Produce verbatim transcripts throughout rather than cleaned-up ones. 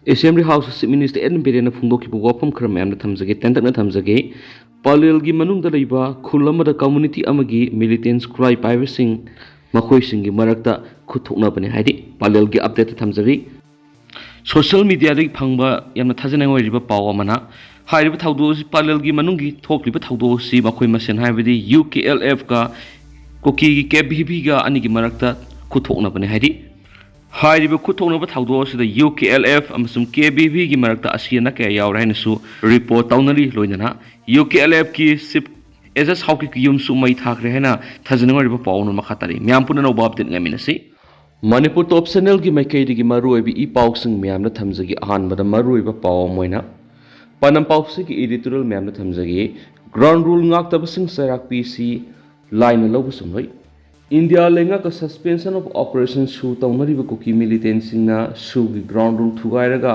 Assembly House Chief Minister N Birenna ꯐꯣꯡꯗꯣꯛꯈꯤꯕ ꯋꯥꯐꯝ ꯈꯔ ꯃꯌꯥꯝꯗ ꯊꯝꯖꯒꯦ, ꯇꯦꯟꯇꯛꯅ ꯊꯝꯖꯒꯦ꯫ ꯄꯥꯂꯦꯜꯒꯤ ꯃꯅꯨꯡꯗ ꯂꯩꯕ ꯈꯨꯜ ꯑꯃꯗ community ꯑꯃꯒꯤ militants ꯈꯨꯠꯂꯥꯏ ꯄꯥꯏꯕꯁꯤꯡ, ꯃꯈꯣꯏꯁꯤꯡꯒꯤ ꯃꯔꯛꯇ ꯈꯨꯠ ꯊꯣꯛꯅꯕꯅꯤ ꯍꯥꯏꯗꯤ ꯄꯥꯂꯦꯜꯒꯤ update ꯊꯝꯖꯔꯤ꯫ Social mediaꯗꯒꯤ ꯐꯪꯕ ꯌꯥꯝꯅ ꯊꯥꯖꯅꯤꯡꯉꯥꯏ ꯑꯣꯏꯔꯤꯕ ꯄꯥꯎ ꯑꯃꯅ, ꯍꯥꯏꯔꯤꯕ ꯊꯧꯗꯣꯛ ꯑꯁꯤ ꯄꯥꯂꯦꯜꯒꯤ ꯃꯅꯨꯡꯒꯤ ꯊꯣꯛꯂꯤꯕ ꯊꯧꯗꯣꯛ ꯑꯁꯤ ꯃꯈꯣꯏ ꯃꯁꯦꯟ ꯍꯥꯏꯕꯗꯤ UKLFꯀ ꯀꯨꯀꯤꯒꯤ KVVꯒ ꯑꯅꯤꯒꯤ ꯃꯔꯛꯇ ꯈꯨꯠ ꯊꯣꯛꯅꯕꯅꯤ ꯍꯥꯏꯗꯤ ꯍꯥꯏꯔꯤꯕ ꯈꯨꯠ ꯊꯣꯛꯅꯕ ꯊꯧꯗꯣꯛ ꯑꯁꯤꯗ UKLF ꯑꯃꯁꯨꯡ KVVꯒꯤ ꯃꯔꯛꯇ ꯑꯁꯤ ꯑꯅꯥ ꯀꯌꯥ ꯌꯥꯎꯔꯦ ꯍꯥꯏꯅꯁꯨ report ꯇꯧꯅꯔꯤ꯫ ꯂꯣꯏꯅꯅ UKLFꯀꯤ Chief ꯑꯦꯖꯁ ꯍꯥꯎꯀꯤꯠꯀꯤ ꯌꯨꯝꯁꯨ ꯃꯩ ꯊꯥꯈ꯭ꯔꯦ ꯍꯥꯏꯅ ꯊꯥꯖꯅꯤꯡꯉꯥꯏ ꯑꯣꯏꯔꯤꯕ ꯄꯥꯎ ꯑꯃ ꯃꯈꯥ ꯇꯥꯔꯤ꯫ ꯃꯌꯥꯝ ꯄꯨꯟꯅ ꯑꯅꯧꯕ update ꯉꯥꯏꯃꯤꯟꯅꯁꯤ꯫ ꯃꯅꯤꯄꯨꯔ Top Channelꯒꯤ ꯃꯥꯏꯀꯩꯗꯒꯤ ꯃꯔꯨꯑꯣꯏꯕ ꯏ ꯄꯥꯎꯁꯤꯡ ꯃꯌꯥꯝꯗ ꯊꯝꯖꯒꯦ꯫ ꯑꯍꯥꯟꯕꯗ ꯃꯔꯨꯑꯣꯏꯕ ꯄꯥꯎ ꯑꯃ ꯑꯣꯏꯅ ꯄꯥꯟꯗꯝ ꯄꯥꯎꯆꯦꯒꯤ editorial ꯃꯌꯥꯝꯗ ꯊꯝꯖꯒꯦ꯫ Ground rule ꯉꯥꯛꯇꯕꯁꯤꯡ ꯆꯩꯔꯥꯛ ꯄꯤꯁꯤ, ꯂꯥꯏꯅ ꯂꯧꯕ ꯆꯨꯝꯂꯣꯏ꯫ ꯏꯟꯗꯤꯌꯥ ꯂꯩꯉꯥꯛꯀ suspension of operation SoO ꯇꯧꯅꯔꯤꯕ ꯀꯨꯀꯤ militantꯁꯤꯡꯅ SoOꯒꯤ ground rule ꯊꯨꯒꯥꯏꯔꯒ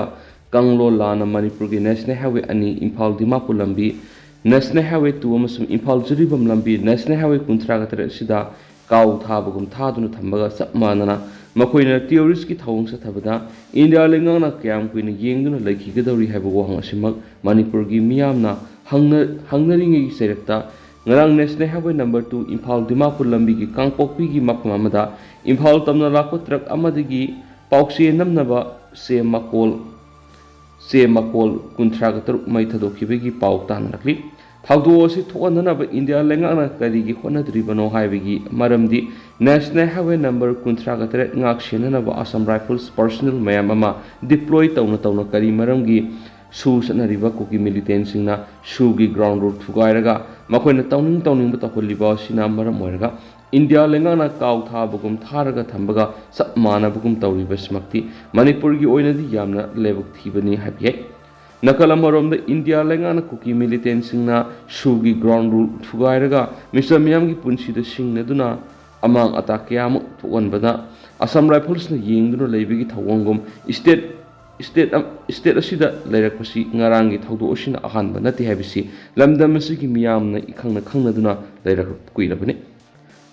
ꯀꯥꯡꯂꯣꯟ ꯂꯥꯟꯅ ꯃꯅꯤꯄꯨꯔꯒꯤ National Highway ꯑꯅꯤ, ꯏꯝꯐꯥꯜ ꯗꯤꯃꯥꯄꯨꯔ ꯂꯝꯕꯤ, National Highway two ꯑꯃꯁꯨꯡ ꯏꯝꯐꯥꯜ ꯖꯤꯔꯤꯕꯥꯝ ꯂꯝꯕꯤ, National Highway ꯀꯨꯟꯊ꯭ꯔꯥꯒ ꯇꯔꯦꯠ ꯑꯁꯤꯗ ꯀꯥꯎ ꯊꯥꯕꯒꯨꯝ ꯊꯥꯗꯨꯅ ꯊꯝꯕꯒ ꯆꯞ ꯃꯥꯟꯅꯅ ꯃꯈꯣꯏꯅ terroristꯀꯤ ꯊꯧꯑꯣꯡ ꯆꯠꯊꯕꯗ ꯏꯟꯗꯤꯌꯥ ꯂꯩꯉꯥꯛꯅ ꯀꯌꯥꯝ ꯀꯨꯏꯅ ꯌꯦꯡꯗꯨꯅ ꯂꯩꯈꯤꯒꯗꯧꯔꯤ ꯍꯥꯏꯕ ꯋꯥꯍꯪ ꯑꯁꯤꯃꯛ ꯃꯅꯤꯄꯨꯔꯒꯤ ꯃꯤꯌꯥꯝꯅ ꯍꯪꯅ-, ꯍꯪꯅꯔꯤꯉꯩꯒꯤ ꯆꯩꯔꯛꯇ ꯉꯔꯥꯡ National Highway number two Imphal Dimapur ꯂꯝꯕꯤꯒꯤ ꯀꯥꯡꯄꯣꯛꯄꯤꯒꯤ ꯃꯐꯝ ꯑꯃꯗ ꯏꯝꯐꯥꯜ ꯇꯝꯅ ꯂꯥꯛꯄ truck ꯑꯃꯗꯒꯤ ꯄꯥꯎꯆꯦ ꯅꯝꯅꯕ ꯆꯦ ꯃꯀꯣꯜ, ꯆꯦ ꯃꯀꯣꯜ ꯀꯨꯟꯊ꯭ꯔꯥꯒ ꯇꯔꯨꯛ ꯃꯩ ꯊꯥꯗꯣꯛꯈꯤꯕꯒꯤ ꯄꯥꯎ ꯇꯥꯅꯔꯛꯂꯤ꯫ ꯊꯧꯗꯣꯛ ꯑꯁꯤ ꯊꯣꯛꯍꯟꯗꯅꯕ ꯏꯟꯗꯤꯌꯥ ꯂꯩꯉꯥꯛꯅ ꯀꯔꯤꯒꯤ ꯍꯣꯠꯅꯗ꯭ꯔꯤꯕꯅꯣ ꯍꯥꯏꯕꯒꯤ ꯃꯔꯝꯗꯤ National Highway number ꯀꯨꯟꯊ꯭ꯔꯥꯒ ꯇꯔꯦꯠ ꯉꯥꯛ ꯁꯦꯟꯅꯅꯕ Assam Rifles personnel ꯃꯌꯥꯝ ꯑꯃ deploy ꯇꯧꯅ ꯇꯧꯅ ꯀꯔꯤ ꯃꯔꯝꯒꯤ SoO ꯆꯠꯅꯔꯤꯕ ꯀꯨꯀꯤ militantꯁꯤꯡꯅ SoOꯒꯤ ground rule ꯊꯨꯒꯥꯏꯔꯒ ꯃꯈꯣꯏꯅ ꯇꯧꯅꯤꯡ ꯇꯧꯅꯤꯡꯕ ꯇꯧꯍꯜꯂꯤꯕ ꯑꯁꯤꯅ ꯃꯔꯝ ꯑꯣꯏꯔꯒ ꯏꯟꯗꯤꯌꯥ ꯂꯩꯉꯥꯛꯅ ꯀꯥꯎ ꯊꯥꯕꯒꯨꯝ ꯊꯥꯔꯒ ꯊꯝꯕꯒ ꯆꯞ ꯃꯥꯟꯅꯕꯒꯨꯝ ꯇꯧꯔꯤꯕꯁꯤꯃꯛꯇꯤ ꯃꯅꯤꯄꯨꯔꯒꯤ ꯑꯣꯏꯅꯗꯤ ꯌꯥꯝꯅ ꯂꯥꯏꯕꯛ ꯊꯤꯕꯅꯤ ꯍꯥꯏꯕ ꯌꯥꯏ꯫ ꯅꯥꯀꯜ ꯑꯃꯔꯣꯝꯗ ꯏꯟꯗꯤꯌꯥ ꯂꯩꯉꯥꯛꯅ ꯀꯨꯀꯤ militantꯁꯤꯡꯅ SoOꯒꯤ ground rule ꯊꯨꯒꯥꯏꯔꯒ ꯃꯤꯆꯝ ꯃꯤꯌꯥꯝꯒꯤ ꯄꯨꯟꯁꯤꯗ ꯁꯤꯡꯅꯗꯨꯅ ꯑꯃꯥꯡ ꯑꯇꯥ ꯀꯌꯥ ꯑꯃ ꯊꯣꯛꯍꯟꯕꯗ Assam Riflesꯅ ꯌꯦꯡꯗꯨꯅ ꯂꯩꯕꯒꯤ ꯊꯧꯑꯣꯡꯒꯨꯝ state, state ꯑꯝ-, state ꯑꯁꯤꯗ ꯂꯩꯔꯛꯄꯁꯤ ꯉꯔꯥꯡꯒꯤ ꯊꯧꯗꯣꯛ ꯑꯁꯤꯅ ꯑꯍꯥꯟꯕ ꯅꯠꯇꯦ ꯍꯥꯏꯕꯁꯤ ꯂꯝꯗꯝ ꯑꯁꯤꯒꯤ ꯃꯤꯌꯥꯝꯅ ꯏꯈꯪꯅ ꯈꯪꯅꯗꯨꯅ ꯂꯩꯔꯛ ꯀꯨꯏꯔꯕꯅꯤ꯫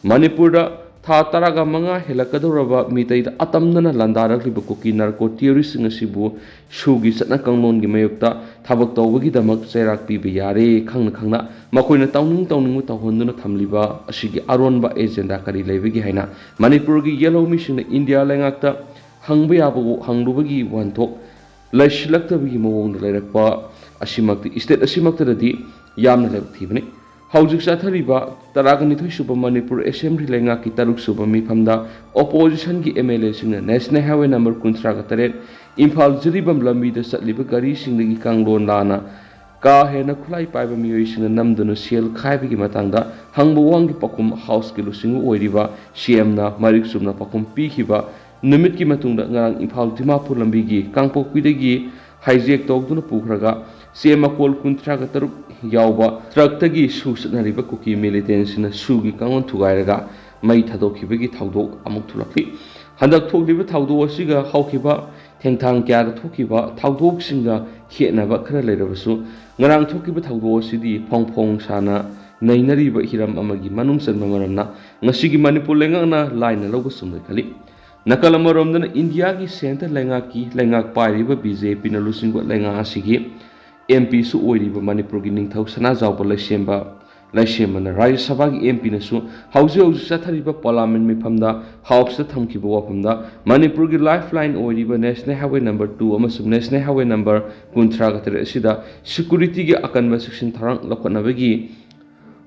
ꯃꯅꯤꯄꯨꯔꯗ ꯊꯥ ꯇꯔꯥꯒ ꯃꯉꯥ ꯍꯦꯜꯂꯛꯀꯗꯧꯔꯕ ꯃꯤꯇꯩꯗ ꯑꯇꯝꯅꯅ ꯂꯥꯟꯗꯥꯔꯛꯂꯤꯕ ꯀꯨꯀꯤ ꯅꯥꯔꯀꯣ ꯇꯦꯔꯣꯔꯤꯁꯁꯤꯡ ꯑꯁꯤꯕꯨ ꯁꯨꯒꯤ ꯆꯠꯅ ꯀꯥꯡꯂꯣꯟꯒꯤ ꯃꯥꯌꯣꯛꯇ ꯊꯕꯛ ꯇꯧꯕꯒꯤꯗꯃꯛ ꯆꯩꯔꯥꯛ ꯄꯤꯕ ꯌꯥꯔꯦ ꯈꯪꯅ ꯈꯪꯅ ꯃꯈꯣꯏꯅ ꯇꯧꯅꯤꯡ ꯇꯧꯅꯤꯡꯕ ꯇꯧꯍꯟꯗꯨꯅ ꯊꯝꯂꯤꯕ ꯑꯁꯤꯒꯤ ꯑꯔꯣꯟꯕ ꯑꯦꯖꯦꯟꯗꯥ ꯀꯔꯤ ꯂꯩꯕꯒꯦ ꯍꯥꯏꯅ ꯃꯅꯤꯄꯨꯔꯒꯤ ꯌꯦꯜꯍꯧꯃꯤꯁꯤꯡꯅ ꯏꯟꯗꯤꯌꯥ ꯂꯩꯉꯥꯛꯇ ꯍꯪꯕ ꯌꯥꯕ ꯍꯪꯂꯨꯕꯒꯤ ꯋꯥꯍꯟꯊꯣꯛ ꯂꯩꯁꯤꯜꯂꯛꯇꯕꯒꯤ ꯃꯑꯣꯡꯗ ꯂꯩꯔꯛꯄ ꯑꯁꯤꯃꯛꯇꯤ state ꯑꯁꯤꯃꯛꯇꯗꯗꯤ ꯌꯥꯝꯅ ꯂꯥꯏꯕꯛ ꯊꯤꯕꯅꯤ꯫ ꯍꯧꯖꯤꯛ ꯆꯠꯊꯔꯤꯕ ꯇꯔꯥꯒ ꯅꯤꯊꯣꯏ ꯁꯨꯕ ꯃꯅꯤꯄꯨꯔ ꯑꯦꯁꯦꯝꯕ꯭ꯂꯤ ꯂꯩꯉꯥꯛꯀꯤ ꯇꯔꯨꯛ ꯁꯨꯕ ꯃꯤꯐꯝꯗ oppositionꯒꯤ MLAꯁꯤꯡꯅ National Highway number ꯀꯨꯟꯊ꯭ꯔꯥꯒ ꯇꯔꯦꯠ ꯏꯝꯐꯥꯜ ꯖꯤꯔꯤꯕꯥꯝ ꯂꯝꯕꯤꯗ ꯆꯠꯂꯤꯕ ꯒꯥꯔꯤꯁꯤꯡꯗꯒꯤ ꯀꯥꯡꯂꯣꯟ ꯂꯥꯟꯅ ꯀꯥ ꯍꯦꯟꯅ ꯈꯨꯠꯂꯥꯏ ꯄꯥꯏꯕ ꯃꯤꯑꯣꯏꯁꯤꯡꯅ ꯅꯝꯗꯨꯅ ꯁꯦꯜ ꯈꯥꯏꯕꯒꯤ ꯃꯇꯥꯡꯗ ꯍꯪꯕ ꯋꯥꯍꯪꯒꯤ ꯄꯥꯎꯈꯨꯝ Houseꯀꯤ ꯂꯨꯆꯤꯡꯕ ꯑꯣꯏꯔꯤꯕ CMꯅ ꯃꯔꯤꯛ ꯆꯨꯝꯅ ꯄꯥꯎꯈꯨꯝ ꯄꯤꯈꯤꯕ ꯅꯨꯃꯤꯠꯀꯤ ꯃꯇꯨꯡꯗ ꯉꯔꯥꯡ ꯏꯝꯐꯥꯜ ꯗꯤꯃꯥꯄꯨꯔ ꯂꯝꯕꯤꯒꯤ ꯀꯥꯡꯄꯣꯛꯄꯤꯗꯒꯤ hijack ꯇꯧꯗꯨꯅ ꯄꯨꯈ꯭ꯔꯒ ꯆꯦ ꯃꯀꯣꯜ ꯀꯨꯟꯊ꯭ꯔꯥꯒ ꯇꯔꯨꯛ ꯌꯥꯎꯕ truckꯇꯒꯤ ꯁꯨ ꯆꯠꯅꯔꯤꯕ ꯀꯨꯀꯤ militantꯁꯤꯡꯅ ꯁꯨꯒꯤ ꯀꯥꯡꯂꯣꯟ ꯊꯨꯒꯥꯏꯔꯒ ꯃꯩ ꯊꯥꯗꯣꯛꯈꯤꯕꯒꯤ ꯊꯧꯗꯣꯛ ꯑꯃꯨꯛ ꯊꯣꯛꯂꯛꯂꯤ꯫ ꯍꯟꯗꯛ ꯊꯣꯛꯂꯤꯕ ꯊꯧꯗꯣꯛ ꯑꯁꯤꯒ ꯍꯧꯈꯤꯕ ꯊꯦꯡꯊꯥꯡ ꯀꯌꯥꯗ ꯊꯣꯛꯈꯤꯕ ꯊꯧꯗꯣꯛꯁꯤꯡꯒ ꯈꯦꯠꯅꯕ ꯈꯔ ꯂꯩꯔꯕꯁꯨ, ꯉꯔꯥꯡ ꯊꯣꯛꯈꯤꯕ ꯊꯧꯗꯣꯛ ꯑꯁꯤꯗꯤ ꯐꯣꯡ ꯐꯣꯡ ꯁꯥꯅ ꯅꯩꯅꯔꯤꯕ ꯍꯤꯔꯝ ꯑꯃꯒꯤ ꯃꯅꯨꯡ ꯆꯟꯕ ꯃꯔꯝꯅ ꯉꯁꯤꯒꯤ ꯃꯅꯤꯄꯨꯔ ꯂꯩꯉꯥꯛꯅ ꯂꯥꯏꯅ ꯂꯧꯕ ꯆꯨꯝꯂꯣꯏ ꯈꯜꯂꯤ꯫ ꯅꯥꯀꯜ ꯑꯃꯔꯣꯝꯗꯅ ꯏꯟꯗꯤꯌꯥꯒꯤ centre ꯂꯩꯉꯥꯛꯀꯤ ꯂꯩꯉꯥꯛ ꯄꯥꯏꯔꯤꯕ BJPꯅ ꯂꯨꯆꯤꯡꯕ ꯂꯩꯉꯥꯛ ꯑꯁꯤꯒꯤ MPꯁꯨ ꯑꯣꯏꯔꯤꯕ ꯃꯅꯤꯄꯨꯔꯒꯤ ꯅꯤꯡꯊꯧ ꯁꯅꯥꯖꯥꯎꯕ ꯂꯩꯁꯦꯝꯕ ꯂꯩꯁꯦꯝꯕꯅ ꯔꯥꯖ꯭ꯌ ꯁꯚꯥꯒꯤ MPꯅꯁꯨ ꯍꯧꯖꯤꯛ ꯍꯧꯖꯤꯛ ꯆꯠꯊꯔꯤꯕ parliament ꯃꯤꯐꯝꯗ Houseꯇ ꯊꯝꯈꯤꯕ ꯋꯥꯐꯝꯗ ꯃꯅꯤꯄꯨꯔꯒꯤ lifeline ꯑꯣꯏꯔꯤꯕ National Highway number two ꯑꯃꯁꯨꯡ National Highway number ꯀꯨꯟꯊ꯭ꯔꯥꯒ ꯇꯔꯦꯠ ꯑꯁꯤꯗ securityꯒꯤ ꯑꯀꯟꯕ ꯆꯦꯛꯁꯤꯟ ꯊꯧꯔꯥꯡ ꯂꯧꯈꯠꯅꯕꯒꯤ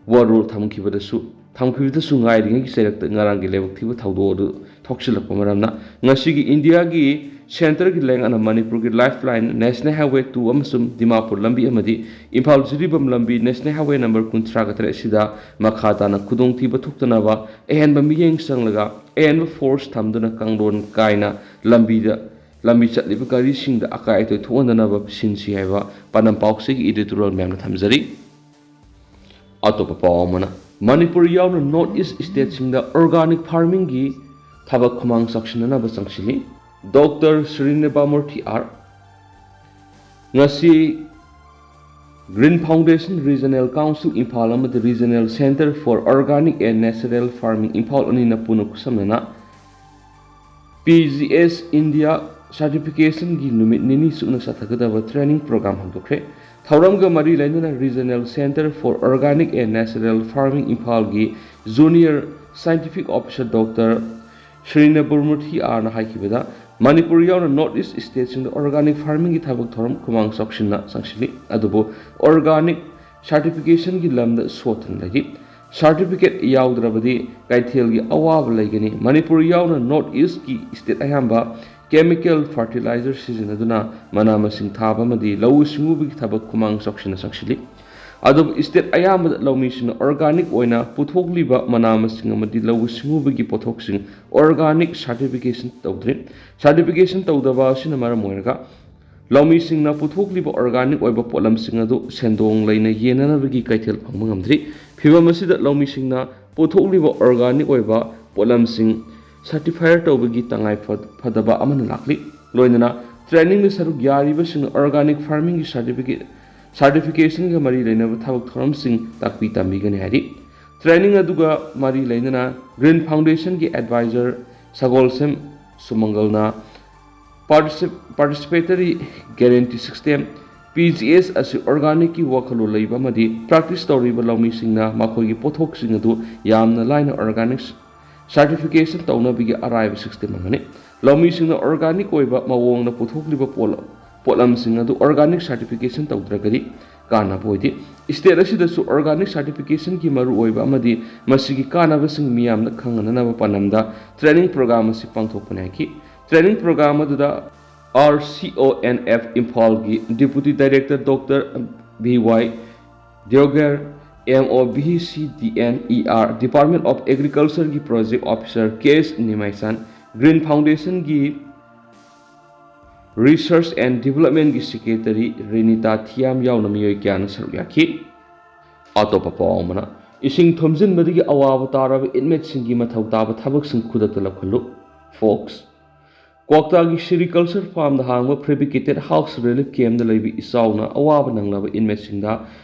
ꯋꯥꯔꯣꯜ ꯊꯝꯈꯤꯕꯗꯁꯨ ꯊꯝꯈꯤꯕꯗꯁꯨ ꯉꯥꯏꯔꯤꯉꯩꯒꯤ ꯆꯩꯔꯛꯇ ꯉꯔꯥꯡꯒꯤ ꯂꯥꯏꯕꯛ ꯊꯤꯕ ꯊꯧꯗꯣꯛ ꯑꯗꯨ ꯊꯣꯛꯆꯤꯜꯂꯛꯄ ꯃꯔꯝꯅ ꯉꯁꯤꯒꯤ ꯏꯟꯗꯤꯌꯥꯒꯤ centreꯒꯤ ꯂꯩꯉꯥꯛꯅ ꯃꯅꯤꯄꯨꯔꯒꯤ lifeline National Highway two ꯑꯃꯁꯨꯡ ꯗꯤꯃꯥꯄꯨꯔ ꯂꯝꯕꯤ ꯑꯃꯗꯤ ꯏꯝꯐꯥꯜ ꯖꯤꯔꯤꯕꯥꯝ ꯂꯝꯕꯤ National Highway number ꯀꯨꯟꯊ꯭ꯔꯥꯒ ꯇꯔꯦꯠ ꯑꯁꯤꯗ ꯃꯈꯥ ꯇꯥꯅ ꯈꯨꯗꯣꯡꯊꯤꯕ ꯊꯣꯛꯇꯅꯕ ꯑꯍꯦꯟꯕ ꯃꯤꯠꯌꯦꯡ ꯆꯪꯂꯒ ꯑꯍꯦꯟꯕ force ꯊꯝꯗꯨꯅ ꯀꯥꯡꯂꯣꯟ ꯀꯥꯏꯅ ꯂꯝꯕꯤꯗ ꯂꯝꯕꯤ ꯆꯠꯂꯤꯕ ꯒꯥꯔꯤꯁꯤꯡꯗ ꯑꯀꯥꯏ ꯑꯇꯣꯏ ꯊꯣꯛꯍꯟꯗꯅꯕ ꯁꯤꯟꯁꯤ ꯍꯥꯏꯕ ꯄꯥꯟꯗꯝ ꯄꯥꯎꯆꯦꯒꯤ editorial ꯃꯌꯥꯝꯅ ꯊꯝꯖꯔꯤ꯫ ꯑꯇꯣꯞꯄ ꯄꯥꯎ ꯑꯃꯅ, ꯃꯅꯤꯄꯨꯔ ꯌꯥꯎꯅ North East stateꯁꯤꯡꯗ organic farmingꯒꯤ ꯊꯕꯛ ꯈꯨꯃꯥꯡ ꯆꯥꯎꯁꯤꯟꯅꯅꯕ ꯆꯪꯁꯤꯜꯂꯤ꯫ Doctor ꯁ꯭ꯔꯤꯅꯤꯕꯥꯃꯨꯔꯊꯤ R꯫ ꯉꯁꯤ Green Foundation Regional Council Imphal ꯑꯃꯗꯤ Regional Centre for Organic and Natural Farming Imphal ꯑꯅꯤꯅ ꯄꯨꯟꯅ ꯈꯨꯠꯁꯝꯅꯅ P G S India certificationꯒꯤ ꯅꯨꯃꯤꯠ ꯅꯤꯅꯤ ꯆꯨꯞꯅ ꯆꯠꯊꯒꯗꯕ training program ꯍꯧꯗꯣꯛꯈ꯭ꯔꯦ꯫ ꯊꯧꯔꯝꯒ ꯃꯔꯤ ꯂꯩꯅꯅ Regional Centre for Organic and Natural Farming ꯏꯝꯐꯥꯜꯒꯤ Junior Scientific Officer Doctor ꯁ꯭ꯔꯤꯅ ꯕꯨꯔꯃꯨꯔꯊꯤ ꯑꯥꯔꯅ ꯍꯥꯏꯈꯤꯕꯗ, Manipur ꯌꯥꯎꯅ North East stateꯁꯤꯡꯗ organic farmingꯒꯤ ꯊꯕꯛ ꯊꯧꯔꯝ ꯈꯨꯃꯥꯡ ꯆꯥꯎꯁꯤꯟꯅ ꯆꯪꯁꯤꯜꯂꯤ꯫ ꯑꯗꯨꯕꯨ organic certificationꯒꯤ ꯂꯝꯗ ꯁꯣꯠꯊꯅ ꯂꯩꯔꯤ꯫ Certificate ꯌꯥꯎꯗ꯭ꯔꯕꯗꯤ ꯀꯩꯊꯦꯜꯒꯤ ꯑꯋꯥꯕ ꯂꯩꯒꯅꯤ꯫ ꯃꯅꯤꯄꯨꯔ ꯌꯥꯎꯅ North Eastꯀꯤ state ꯑꯌꯥꯝꯕ chemical fertilizer ꯁꯤꯖꯤꯟꯅꯗꯨꯅ ꯃꯅꯥ ꯃꯁꯤꯡ ꯊꯥꯕ ꯑꯃꯗꯤ ꯂꯧꯎ ꯁꯤꯡꯎꯕꯒꯤ ꯊꯕꯛ ꯈꯨꯃꯥꯡ ꯆꯥꯎꯁꯤꯟꯅ ꯆꯪꯁꯤꯜꯂꯤ꯫ ꯑꯗꯨꯕꯨ state ꯑꯌꯥꯝꯕꯗ ꯂꯧꯃꯤꯁꯤꯡꯅ organic ꯑꯣꯏꯅ ꯄꯨꯊꯣꯛꯂꯤꯕ ꯃꯅꯥ ꯃꯁꯤꯡ ꯑꯃꯗꯤ ꯂꯧꯎ ꯁꯤꯡꯎꯕꯒꯤ ꯄꯣꯠꯊꯣꯛꯁꯤꯡ organic certification ꯇꯧꯗ꯭ꯔꯤ꯫ Certification ꯇꯧꯗꯕ ꯑꯁꯤꯅ ꯃꯔꯝ ꯑꯣꯏꯔꯒ ꯂꯧꯃꯤꯁꯤꯡꯅ ꯄꯨꯊꯣꯛꯂꯤꯕ organic ꯑꯣꯏꯕ ꯄꯣꯠꯂꯝꯁꯤꯡ ꯑꯗꯨ ꯁꯦꯟꯗꯣꯡ ꯂꯩꯅ ꯌꯦꯟꯅꯅꯕꯒꯤ ꯀꯩꯊꯦꯜ ꯐꯪꯕ ꯉꯝꯗ꯭ꯔꯤ꯫ ꯐꯤꯚꯝ ꯑꯁꯤꯗ ꯂꯧꯃꯤꯁꯤꯡꯅ ꯄꯨꯊꯣꯛꯂꯤꯕ organic ꯑꯣꯏꯕ ꯄꯣꯠꯂꯝꯁꯤꯡ certify ꯇꯧꯕꯒꯤ ꯇꯉꯥꯏ ꯐ-, ꯐꯗꯕ ꯑꯃꯅ ꯂꯥꯛꯂꯤ꯫ ꯂꯣꯏꯅꯅ trainingꯗ ꯁꯔꯨꯛ ꯌꯥꯔꯤꯕꯁꯤꯡꯅ organic farmingꯒꯤ certificate, certificationꯒ ꯃꯔꯤ ꯂꯩꯅꯕ ꯊꯕꯛ ꯊꯧꯔꯝꯁꯤꯡ ꯇꯥꯛꯄꯤ ꯇꯝꯕꯤꯒꯅꯤ ꯍꯥꯏꯔꯤ꯫ Training ꯑꯗꯨꯒ ꯃꯔꯤ ꯂꯩꯅꯅ Green Foundationꯒꯤ advisor ꯁꯒꯣꯜꯁꯦꯝ ꯁꯨꯃꯪꯒꯜꯅ particip-, participatory guarantee system, P G S ꯑꯁꯤ organicꯀꯤ ꯋꯥꯈꯜꯂꯣꯟ ꯂꯩꯕ ꯑꯃꯗꯤ practice ꯇꯧꯔꯤꯕ ꯂꯧꯃꯤꯁꯤꯡꯅ ꯃꯈꯣꯏꯒꯤ ꯄꯣꯠꯊꯣꯛꯁꯤꯡ ꯑꯗꯨ ꯌꯥꯝꯅ ꯂꯥꯏꯅ organic certification ꯇꯧꯅꯕꯒꯤ ꯑꯔꯥꯏꯕ system ꯑꯃꯅꯤ꯫ ꯂꯧꯃꯤꯁꯤꯡꯅ organic ꯑꯣꯏꯕ ꯃꯑꯣꯡꯗ ꯄꯨꯊꯣꯛꯂꯤꯕ ꯄꯣꯠ-, ꯄꯣꯠꯂꯝꯁꯤꯡ ꯑꯗꯨ organic certification ꯇꯧꯗ꯭ꯔꯒꯗꯤ ꯀꯥꯟꯅꯕ ꯑꯣꯏꯗꯦ꯫ State ꯑꯁꯤꯗꯁꯨ organic certificationꯒꯤ ꯃꯔꯨꯑꯣꯏꯕ ꯑꯃꯗꯤ ꯃꯁꯤꯒꯤ ꯀꯥꯟꯅꯕꯁꯤꯡ ꯃꯤꯌꯥꯝꯅ ꯈꯪꯍꯟꯅꯅꯕ ꯄꯥꯟꯗꯝꯗ training program ꯑꯁꯤ ꯄꯥꯡꯊꯣꯛꯄꯅꯤ ꯍꯥꯏꯈꯤ꯫ Training program ꯑꯗꯨꯗ R C O N F ꯏꯝꯐꯥꯜꯒꯤ Deputy Director Doctor B Y Deoghar, M O B C D N E R, Department of Agricultureꯒꯤ Project Officer K S ꯅꯤꯃꯥꯏꯆꯥꯟ, Green Foundationꯒꯤ Research and Developmentꯒꯤ Secretary ꯔꯤꯅꯤꯇꯥ ꯊꯤꯌꯥꯝ ꯌꯥꯎꯅ ꯃꯤꯑꯣꯏ ꯀꯌꯥꯅ ꯁꯔꯨꯛ ꯌꯥꯈꯤ꯫ ꯑꯇꯣꯞꯄ ꯄꯥꯎ ꯑꯃꯅ, ꯏꯁꯤꯡ ꯊꯨꯝꯖꯤꯟꯕꯗꯒꯤ ꯑꯋꯥꯕ ꯇꯥꯔꯕ inmateꯁꯤꯡꯒꯤ ꯃꯊꯧ ꯇꯥꯕ ꯊꯕꯛꯁꯤꯡ ꯈꯨꯗꯛꯇ ꯂꯧꯈꯠꯂꯨ꯫ Fox꯫ ꯀ꯭ꯋꯥꯛꯇꯥꯒꯤ ꯁꯤꯔꯤꯀꯜꯆꯔ ꯐꯥꯔꯝꯗ ꯍꯥꯡꯕ ꯐꯦꯕ꯭ꯔꯤꯀꯦꯇꯦꯠ ꯍꯥꯎꯁ ꯔꯤꯂꯤꯐ ꯀꯦꯝꯞꯇ ꯂꯩꯕ ꯏꯆꯥꯎꯅ ꯑꯋꯥꯕ ꯅꯪꯂꯕ ꯏꯟꯃꯦꯠꯁꯤꯡꯗ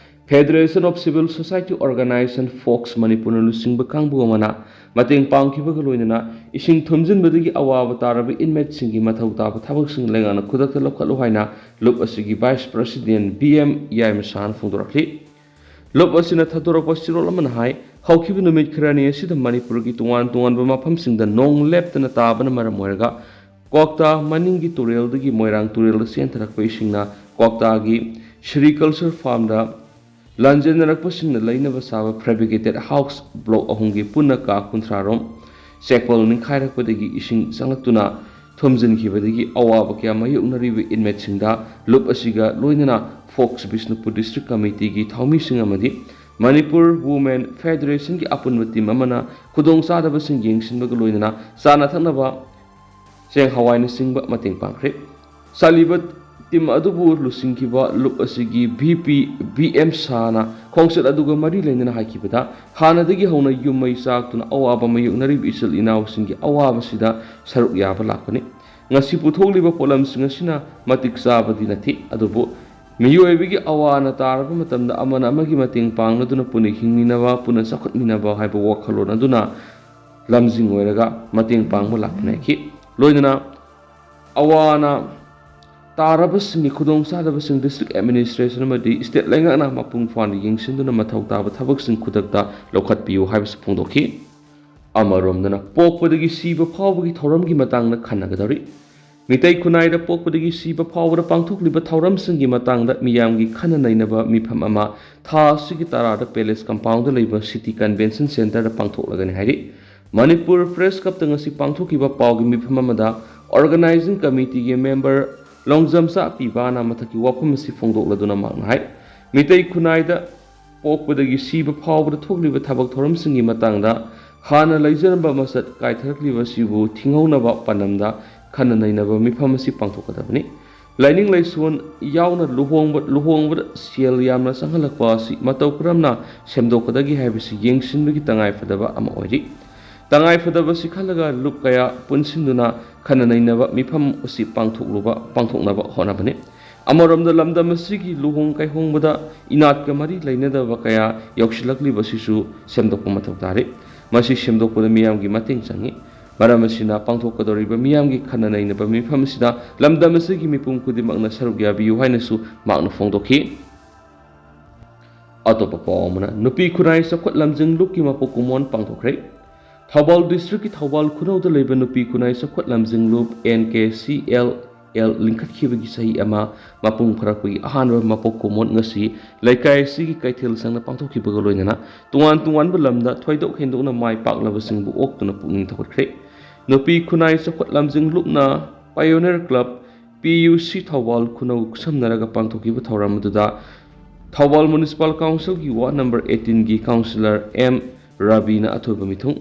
Federation of Civil Society Organization, fox, ꯃꯅꯤꯄꯨꯔꯅ ꯂꯨꯆꯤꯡꯕ ꯀꯥꯡꯕꯨ ꯑꯃꯅ ꯃꯇꯦꯡ ꯄꯥꯡꯈꯤꯕꯒ ꯂꯣꯏꯅꯅ ꯏꯁꯤꯡ ꯊꯨꯝꯖꯤꯟꯕꯗꯒꯤ ꯑꯋꯥꯕ ꯇꯥꯔꯕ ꯏꯟꯃꯦꯠꯁꯤꯡꯒꯤ ꯃꯊꯧ ꯇꯥꯕ ꯊꯕꯛꯁꯤꯡ ꯂꯩꯉꯥꯛꯅ ꯈꯨꯗꯛꯇ ꯂꯧꯈꯠꯂꯨ ꯍꯥꯏꯅ ꯂꯨꯞ ꯑꯁꯤꯒꯤ ꯚꯥꯏꯁ ꯄ꯭ꯔꯁꯤꯗꯦꯟ ꯕꯤ ꯑꯦꯝ ꯌꯥꯏꯃꯁꯥꯅ ꯐꯣꯡꯗꯣꯔꯛꯂꯤ꯫ ꯂꯨꯞ ꯑꯁꯤꯅ ꯊꯥꯗꯣꯔꯛꯄ ꯆꯦꯔꯣꯜ ꯑꯃꯅ ꯍꯥꯏ, ꯍꯧꯈꯤꯕ ꯅꯨꯃꯤꯠ ꯈꯔꯅꯤ ꯑꯁꯤꯗ ꯃꯅꯤꯄꯨꯔꯒꯤ ꯇꯣꯉꯥꯟ ꯇꯣꯉꯥꯟꯕ ꯃꯐꯝꯁꯤꯡꯗ ꯅꯣꯡ ꯂꯦꯞꯇꯅ ꯇꯥꯕꯅ ꯃꯔꯝ ꯑꯣꯏꯔꯒ ꯀ꯭ꯋꯥꯛꯇꯥ ꯃꯅꯤꯡꯒꯤ ꯇꯨꯔꯦꯜꯗꯒꯤ ꯃꯣꯏꯔꯥꯡ ꯇꯨꯔꯦꯜꯗ ꯆꯦꯟꯊꯔꯛꯄ ꯏꯁꯤꯡꯅ ꯀ꯭ꯋꯥꯛꯇꯥꯒꯤ ꯁꯤꯔꯤꯀꯜꯆꯔ ꯐꯥꯔꯝꯗ ꯂꯥꯟꯖꯦꯟꯅꯔꯛꯄꯁꯤꯡꯅ ꯂꯩꯅꯕ ꯁꯥꯕ ꯐꯦꯕ꯭ꯔꯤꯀꯦꯇꯦꯠ ꯍꯥꯎꯁ ꯕ꯭ꯂꯣꯛ ꯑꯍꯨꯝꯒꯤ ꯄꯨꯟꯅ ꯀꯥ ꯀꯨꯟꯊ꯭ꯔꯥ ꯔꯣꯝ ꯆꯦꯛꯄꯜ ꯅꯤꯡꯈꯥꯏꯔꯛꯄꯗꯒꯤ ꯏꯁꯤꯡ ꯆꯪꯂꯛꯇꯨꯅ ꯊꯨꯝꯖꯤꯟꯈꯤꯕꯗꯒꯤ ꯑꯋꯥꯕ ꯀꯌꯥ ꯃꯥꯌꯣꯛꯅꯔꯤꯕ ꯏꯟꯃꯦꯠꯁꯤꯡꯗ ꯂꯨꯞ ꯑꯁꯤꯒ ꯂꯣꯏꯅꯅ ꯐꯣꯛꯁ ꯕꯤꯁꯅꯨꯄꯨꯔ ꯗꯤꯁꯇ꯭ꯔꯤꯛ ꯀꯃꯤꯇꯤꯒꯤ ꯊꯧꯃꯤꯁꯤꯡ ꯑꯃꯗꯤ ꯃꯅꯤꯄꯨꯔ ꯋꯨꯃꯦꯟ ꯐꯦꯗꯔꯦꯁꯟꯒꯤ ꯑꯄꯨꯟꯕ ꯇꯤꯝ ꯑꯃꯅ ꯈꯨꯗꯣꯡꯆꯥꯗꯕꯁꯤꯡ ꯌꯦꯡꯁꯤꯟꯕꯒ ꯂꯣꯏꯅꯅ ꯆꯥꯅ ꯊꯛꯅꯕ ꯆꯦꯡ ꯍꯋꯥꯏꯅꯆꯤꯡꯕ ꯃꯇꯦꯡ ꯄꯥꯡꯈ꯭ꯔꯦ꯫ ꯆꯥꯂꯤꯕ ꯇꯤꯝ ꯑꯗꯨꯕꯨ ꯂꯨꯆꯤꯡꯈꯤꯕ ꯂꯨꯞ ꯑꯁꯤꯒꯤ ꯚꯤ ꯄꯤ ꯕꯤ ꯑꯦꯝ ꯁꯥꯅ ꯈꯣꯡꯆꯠ ꯑꯗꯨꯒ ꯃꯔꯤ ꯂꯩꯅꯅ ꯍꯥꯏꯈꯤꯕꯗ, ꯍꯥꯟꯅꯗꯒꯤ ꯍꯧꯅ ꯌꯨꯝ ꯃꯩ ꯆꯥꯛꯇꯨꯅ ꯑꯋꯥꯕ ꯃꯥꯌꯣꯛꯅꯔꯤꯕ ꯏꯆꯤꯜ ꯏꯅꯥꯎꯁꯤꯡꯒꯤ ꯑꯋꯥꯕꯁꯤꯗ ꯁꯔꯨꯛ ꯌꯥꯕ ꯂꯥꯛꯄꯅꯤ꯫ ꯉꯁꯤ ꯄꯨꯊꯣꯛꯂꯤꯕ ꯄꯣꯠꯂꯝꯁꯤꯡ ꯑꯁꯤꯅ ꯃꯇꯤꯛ ꯆꯥꯕꯗꯤ ꯅꯠꯇꯦ, ꯑꯗꯨꯕꯨ ꯃꯤꯑꯣꯏꯕꯒꯤ ꯑꯋꯥ ꯑꯅꯥ ꯇꯥꯔꯕ ꯃꯇꯝꯗ ꯑꯃꯅ ꯑꯃꯒꯤ ꯃꯇꯦꯡ ꯄꯥꯡꯅꯗꯨꯅ ꯄꯨꯟꯅ ꯍꯤꯡꯃꯤꯟꯅꯕ, ꯄꯨꯟꯅ ꯆꯥꯎꯈꯠꯃꯤꯟꯅꯕ ꯍꯥꯏꯕ ꯋꯥꯈꯜꯂꯣꯟ ꯑꯗꯨꯅ ꯂꯝꯖꯤꯡ ꯑꯣꯏꯔꯒ ꯃꯇꯦꯡ ꯄꯥꯡꯕ ꯂꯥꯛꯄꯅꯤ ꯍꯥꯏꯈꯤ꯫ ꯂꯣꯏꯅꯅ ꯑꯋꯥ ꯑꯅꯥ ꯇꯥꯔꯕꯁꯤꯡꯒꯤ ꯈꯨꯗꯣꯡꯆꯥꯗꯕꯁꯤꯡ ꯗꯤꯁꯇ꯭ꯔꯤꯛ ꯑꯦꯗꯃꯤꯅꯤꯁꯇ꯭ꯔꯦꯁꯟ ꯑꯃꯗꯤ ꯁ꯭ꯇꯦꯠ ꯂꯩꯉꯥꯛꯅ ꯃꯄꯨꯡ ꯐꯥꯅ ꯌꯦꯡꯁꯤꯟꯗꯨꯅ ꯃꯊꯧ ꯇꯥꯕ ꯊꯕꯛꯁꯤꯡ ꯈꯨꯗꯛꯇ ꯂꯧꯈꯠꯄꯤꯌꯨ ꯍꯥꯏꯕꯁꯨ ꯐꯣꯡꯗꯣꯛꯈꯤ꯫ ꯑꯃꯔꯣꯝꯗꯅ ꯄꯣꯛꯄꯗꯒꯤ ꯁꯤꯕ ꯐꯥꯎꯕꯒꯤ ꯊꯧꯔꯝꯒꯤ ꯃꯇꯥꯡꯗ ꯈꯟꯅꯒꯗꯧꯔꯤ꯫ ꯃꯤꯇꯩ ꯈꯨꯟꯅꯥꯏꯗ ꯄꯣꯛꯄꯗꯒꯤ ꯁꯤꯕ ꯐꯥꯎꯕꯗ ꯄꯥꯡꯊꯣꯛꯂꯤꯕ ꯊꯧꯔꯝꯁꯤꯡꯒꯤ ꯃꯇꯥꯡꯗ ꯃꯤꯌꯥꯝꯒꯤ ꯈꯟꯅ ꯅꯩꯅꯕ ꯃꯤꯐꯝ ꯑꯃ ꯊꯥ ꯑꯁꯤꯒꯤ ꯇꯔꯥꯗ ꯄꯦꯂꯦꯁ ꯀꯝꯄꯥꯎꯟꯗ ꯂꯩꯕ ꯁꯤꯇꯤ ꯀꯟꯚꯦꯟꯁꯟ ꯁꯦꯟꯇꯔꯗ ꯄꯥꯡꯊꯣꯛꯂꯒꯅꯤ ꯍꯥꯏꯔꯤ꯫ ꯃꯅꯤꯄꯨꯔ ꯄ꯭ꯔꯦꯁ ꯀ꯭ꯂꯕꯇ ꯉꯁꯤ ꯄꯥꯡꯊꯣꯛꯈꯤꯕ ꯄꯥꯎꯒꯤ ꯃꯤꯐꯝ ꯑꯃꯗ ꯑꯣꯔꯒꯅꯥꯏꯖꯤꯡ ꯀꯃꯤꯇꯤꯒꯤ ꯃꯦꯝꯕꯔ ꯂꯣꯡꯖꯝꯆꯥ ꯄꯤꯕꯥꯅ ꯃꯊꯛꯀꯤ ꯋꯥꯐꯝ ꯑꯁꯤ ꯐꯣꯡꯗꯣꯛꯂꯗꯨꯅ ꯃꯍꯥꯛꯅ ꯍꯥꯏ, ꯃꯤꯇꯩ ꯈꯨꯟꯅꯥꯏꯗ ꯄꯣꯛꯄꯗꯒꯤ ꯁꯤꯕ ꯐꯥꯎꯕꯗ ꯊꯣꯛꯂꯤꯕ ꯊꯕꯛ ꯊꯧꯔꯝꯁꯤꯡꯒꯤ ꯃꯇꯥꯡꯗ ꯍꯥꯟꯅ ꯂꯩꯖꯔꯝꯕ ꯃꯆꯠ ꯀꯥꯏꯊꯔꯛꯂꯤꯕ ꯑꯁꯤꯕꯨ ꯊꯤꯡꯍꯧꯅꯕ ꯄꯥꯟꯗꯝꯗ ꯈꯟꯅ ꯅꯩꯅꯕ ꯃꯤꯐꯝ ꯑꯁꯤ ꯄꯥꯡꯊꯣꯛꯀꯗꯕꯅꯤ꯫ ꯂꯥꯏꯅꯤꯡ ꯂꯥꯏꯁꯣꯟ ꯌꯥꯎꯅ ꯂꯨꯍꯣꯡꯕ, ꯂꯨꯍꯣꯡꯕꯗ ꯁꯦꯜ ꯌꯥꯝꯅ ꯆꯪꯍꯜꯂꯛꯄ ꯑꯁꯤ ꯃꯇꯧ ꯀꯔꯝꯅ ꯁꯦꯝꯗꯣꯛꯀꯗꯒꯦ ꯍꯥꯏꯕꯁꯤ ꯌꯦꯡꯁꯤꯟꯕꯒꯤ ꯇꯉꯥꯏꯐꯗꯕ ꯑꯃ ꯑꯣꯏꯔꯤ꯫ ꯇꯉꯥꯏ ꯐꯗꯕꯁꯤ ꯈꯜꯂꯒ ꯂꯨꯞ ꯀꯌꯥ ꯄꯨꯟꯁꯤꯟꯗꯨꯅ ꯈꯟꯅ ꯅꯩꯅꯕ ꯃꯤꯐꯝ ꯑꯁꯤ ꯄꯥꯡꯊꯣꯛꯂꯨꯕ, ꯄꯥꯡꯊꯣꯛꯅꯕ ꯍꯣꯠꯅꯕꯅꯤ꯫ ꯑꯃꯔꯣꯝꯗ ꯂꯝꯗꯝ ꯑꯁꯤꯒꯤ ꯂꯨꯍꯣꯡ ꯀꯩꯍꯣꯡꯕꯗ ꯏꯅꯥꯠꯀ ꯃꯔꯤ ꯂꯩꯅꯗꯕ ꯀꯌꯥ ꯌꯥꯎꯁꯤꯜꯂꯛꯂꯤꯕꯁꯤꯁꯨ ꯁꯦꯝꯗꯣꯛꯄ ꯃꯊꯧ ꯇꯥꯔꯤ꯫ ꯃꯁꯤ ꯁꯦꯝꯗꯣꯛꯄꯗ ꯃꯤꯌꯥꯝꯒꯤ ꯃꯇꯦꯡ ꯆꯪꯏ꯫ ꯃꯔꯝ ꯑꯁꯤꯅ, ꯄꯥꯡꯊꯣꯛꯀꯗꯧꯔꯤꯕ ꯃꯤꯌꯥꯝꯒꯤ ꯈꯟꯅ ꯅꯩꯅꯕ ꯃꯤꯐꯝ ꯑꯁꯤꯗ ꯂꯝꯗꯝ ꯑꯁꯤꯒꯤ ꯃꯤꯄꯨꯝ ꯈꯨꯗꯤꯡꯃꯛꯅ ꯁꯔꯨꯛ ꯌꯥꯕꯤꯌꯨ ꯍꯥꯏꯅꯁꯨ ꯃꯍꯥꯛꯅ ꯐꯣꯡꯗꯣꯛꯈꯤ꯫ ꯑꯇꯣꯞꯄ ꯄꯥꯎ ꯑꯃꯅ, ꯅꯨꯄꯤ ꯈꯨꯟꯅꯥꯏ ꯆꯥꯎꯈꯠ ꯂꯝꯖꯤꯡ ꯂꯨꯞꯀꯤ ꯃꯄꯣꯛ ꯀꯨꯝꯑꯣꯟ ꯄꯥꯡꯊꯣꯛꯈ꯭ꯔꯦ꯫ ꯊꯧꯕꯥꯜ ꯗꯤꯁꯇ꯭ꯔꯤꯛꯀꯤ ꯊꯧꯕꯥꯜ ꯈꯨꯅꯧꯗ ꯂꯩꯕ ꯅꯨꯄꯤ ꯈꯨꯟꯅꯥꯏ ꯆꯥꯎꯈꯠ ꯂꯝꯖꯤꯡ ꯂꯨꯞ, and K C L L, ꯂꯤꯡꯈꯠꯈꯤꯕꯒꯤ ꯆꯍꯤ ꯑꯃ ꯃꯄꯨꯡ ꯐꯥꯔꯛꯄꯒꯤ ꯑꯍꯥꯟꯕ ꯃꯄꯣꯛ ꯀꯨꯝꯑꯣꯟ ꯉꯁꯤ ꯂꯩꯀꯥꯏ ꯑꯁꯤꯒꯤ ꯀꯩꯊꯦꯜ ꯁꯪꯗ ꯄꯥꯡꯊꯣꯛꯈꯤꯕꯒ ꯂꯣꯏꯅꯅ ꯇꯣꯉꯥꯟ ꯇꯣꯉꯥꯟꯕ ꯂꯝꯗ ꯊꯣꯏꯗꯣꯛ ꯍꯦꯟꯗꯣꯛꯅ ꯃꯥꯏ ꯄꯥꯛꯂꯕꯁꯤꯡꯕꯨ ꯑꯣꯛꯇꯨꯅ ꯄꯨꯛꯅꯤꯡ ꯊꯧꯒꯠꯈ꯭ꯔꯦ꯫ ꯅꯨꯄꯤ ꯈꯨꯟꯅꯥꯏ ꯆꯥꯎꯈꯠ ꯂꯝꯖꯤꯡ ꯂꯨꯞꯅ Pioneer Club, ꯄꯤ ꯌꯨ ꯁꯤ ꯊꯧꯕꯥꯜ ꯈꯨꯅꯧ ꯈꯨꯠꯁꯝꯅꯔꯒ ꯄꯥꯡꯊꯣꯛꯈꯤꯕ ꯊꯧꯔꯝ ꯑꯗꯨꯗ ꯊꯧꯕꯥꯜ ꯃ꯭ꯌꯨꯅꯤꯁꯤꯄꯥꯜ ꯀꯥꯎꯟꯁꯤꯜꯒꯤ ꯋꯥꯔꯗ ꯅꯝꯕꯔ ꯑꯩꯠꯇꯤꯟꯒꯤ ꯀꯥꯎꯟꯁꯤꯂꯔ ꯑꯦꯝ ꯔꯕꯤꯅ ꯑꯊꯣꯏꯕ ꯃꯤꯊꯨꯡ,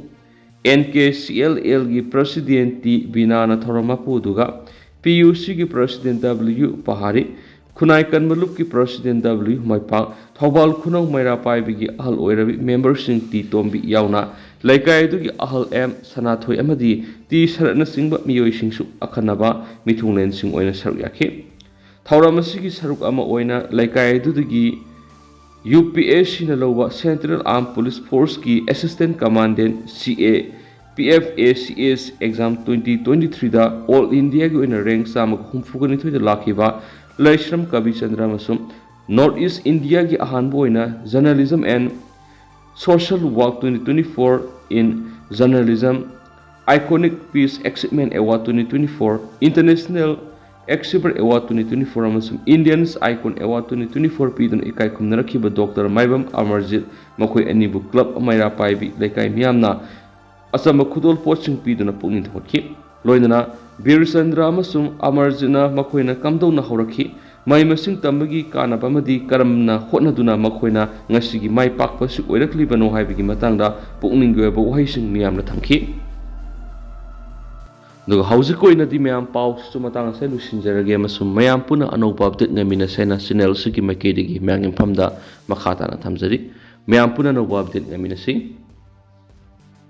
ꯑꯦꯟ ꯀꯦ ꯁꯤ ꯑꯦꯜ ꯑꯦꯜꯒꯤ ꯄ꯭ꯔꯁꯤꯗꯦꯟ ꯇꯤ ꯕꯤꯅꯥꯅ ꯊꯧꯔꯝ ꯃꯄꯨ ꯑꯗꯨꯒ ꯄꯤ ꯌꯨ ꯁꯤꯒꯤ ꯄ꯭ꯔꯁꯤꯗꯦꯟ ꯗꯕ꯭ꯂꯤꯌꯨ ꯄꯍꯥꯔꯤ, ꯈꯨꯟꯅꯥꯏ ꯀꯟꯕ ꯂꯨꯞꯀꯤ ꯄ꯭ꯔꯁꯤꯗꯦꯟ ꯗꯕ꯭ꯂꯤꯌꯨ ꯃꯥꯏꯄꯥꯛ, ꯊꯧꯕꯥꯜ ꯈꯨꯅꯧ ꯃꯩꯔꯥ ꯄꯥꯏꯕꯤꯒꯤ ꯑꯍꯜ ꯑꯣꯏꯔꯕꯤ ꯃꯦꯝꯕꯔꯁꯤꯡ ꯇꯤ ꯇꯣꯝꯕꯤ ꯌꯥꯎꯅ ꯂꯩꯀꯥꯏ ꯑꯗꯨꯒꯤ ꯑꯍꯜ ꯑꯦꯝ ꯁꯅꯥꯊꯣꯏ ꯑꯃꯗꯤ ꯇꯤ ꯁꯔꯠꯅꯆꯤꯡꯕ ꯃꯤꯑꯣꯏꯁꯤꯡꯁꯨ ꯑꯈꯟꯅꯕ ꯃꯤꯊꯨꯡꯂꯦꯟꯁꯤꯡ ꯑꯣꯏꯅ ꯁꯔꯨꯛ ꯌꯥꯈꯤ꯫ ꯊꯧꯔꯝ ꯑꯁꯤꯒꯤ ꯁꯔꯨꯛ ꯑꯃ ꯑꯣꯏꯅ ꯂꯩꯀꯥꯏ ꯑꯗꯨꯗꯒꯤ ꯌꯨ ꯄꯤ ꯑꯦꯁ ꯁꯤꯅ ꯂꯧꯕ Central Armed Police Forceꯀꯤ Assistant Commandant, ꯁꯤ ꯑꯦ, P F A C S exam twenty twenty threeꯗ All Indiaꯒꯤ ꯑꯣꯏꯅ rank ꯆꯥꯝꯃꯒ ꯍꯨꯝꯐꯨꯒ ꯅꯤꯊꯣꯏꯗ ꯂꯥꯛꯈꯤꯕ ꯂꯩꯁ꯭ꯔꯝ ꯀꯕꯤꯆꯟꯗ꯭ꯔ ꯑꯃꯁꯨꯡ North East Indiaꯒꯤ ꯑꯍꯥꯟꯕ ꯑꯣꯏꯅ Journalism and Social Work twenty twenty four in Journalism, Iconic Peace Achievement Award twenty twenty four, International Exhibitor Award twenty twenty four ꯑꯃꯁꯨꯡ India's Icon Award twenty twenty four ꯄꯤꯗꯨꯅ ꯏꯀꯥꯏ ꯈꯨꯝꯅꯔꯛꯈꯤꯕ doctor ꯃꯥꯏꯕꯝ ꯑꯃꯔꯖꯤꯠ, ꯃꯈꯣꯏ ꯑꯅꯤꯕꯨ club ꯃꯩꯔꯥ ꯄꯥꯏꯕꯤ ꯂꯩꯀꯥꯏ ꯃꯤꯌꯥꯝꯅ ꯑꯆꯝꯕ ꯈꯨꯗꯣꯜ ꯄꯣꯠꯁꯤꯡ ꯄꯤꯗꯨꯅ ꯄꯨꯛꯅꯤꯡ ꯊꯧꯒꯠꯈꯤ꯫ ꯂꯣꯏꯅꯅ ꯕꯤꯔꯆꯟꯗ꯭ꯔ ꯑꯃꯁꯨꯡ ꯑꯃꯔꯖꯤꯠꯅ ꯃꯈꯣꯏꯅ ꯀꯝꯗꯧꯅ ꯍꯧꯔꯛꯈꯤ, ꯃꯍꯩ ꯃꯁꯤꯡ ꯇꯝꯕꯒꯤ ꯀꯥꯟꯅꯕ ꯑꯃꯗꯤ ꯀꯔꯝꯅ ꯍꯣꯠꯅꯗꯨꯅ ꯃꯈꯣꯏꯅ ꯉꯁꯤꯒꯤ ꯃꯥꯏ ꯄꯥꯛꯄ ꯑꯁꯤ ꯑꯣꯏꯔꯛꯂꯤꯕꯅꯣ ꯍꯥꯏꯕꯒꯤ ꯃꯇꯥꯡꯗ ꯄꯨꯛꯅꯤꯡꯒꯤ ꯑꯣꯏꯕ ꯋꯥꯍꯩꯁꯤꯡ ꯃꯤꯌꯥꯝꯅ ꯊꯝꯈꯤ꯫ ꯑꯗꯨꯒ ꯍꯧꯖꯤꯛꯀꯤ ꯑꯣꯏꯅꯗꯤ ꯃꯌꯥꯝ ꯄꯥꯎꯁꯤꯁꯨ ꯃꯇꯥꯡ ꯑꯁꯤꯗ ꯂꯣꯏꯁꯤꯟꯖꯔꯒꯦ ꯑꯃꯁꯨꯡ ꯃꯌꯥꯝ ꯄꯨꯟꯅ ꯑꯅꯧꯕ update ꯉꯥꯏꯃꯤꯟꯅꯁꯦꯅ channel ꯑꯁꯤꯒꯤ ꯃꯥꯏꯀꯩꯗꯒꯤ ꯃꯌꯥꯝꯒꯤ ꯃꯐꯝꯗ ꯃꯈꯥ ꯇꯥꯅ ꯊꯝꯖꯔꯤ꯫ ꯃꯌꯥꯝ ꯄꯨꯟꯅ ꯑꯅꯧꯕ update ꯉꯥꯏꯃꯤꯟꯅꯁꯤ꯫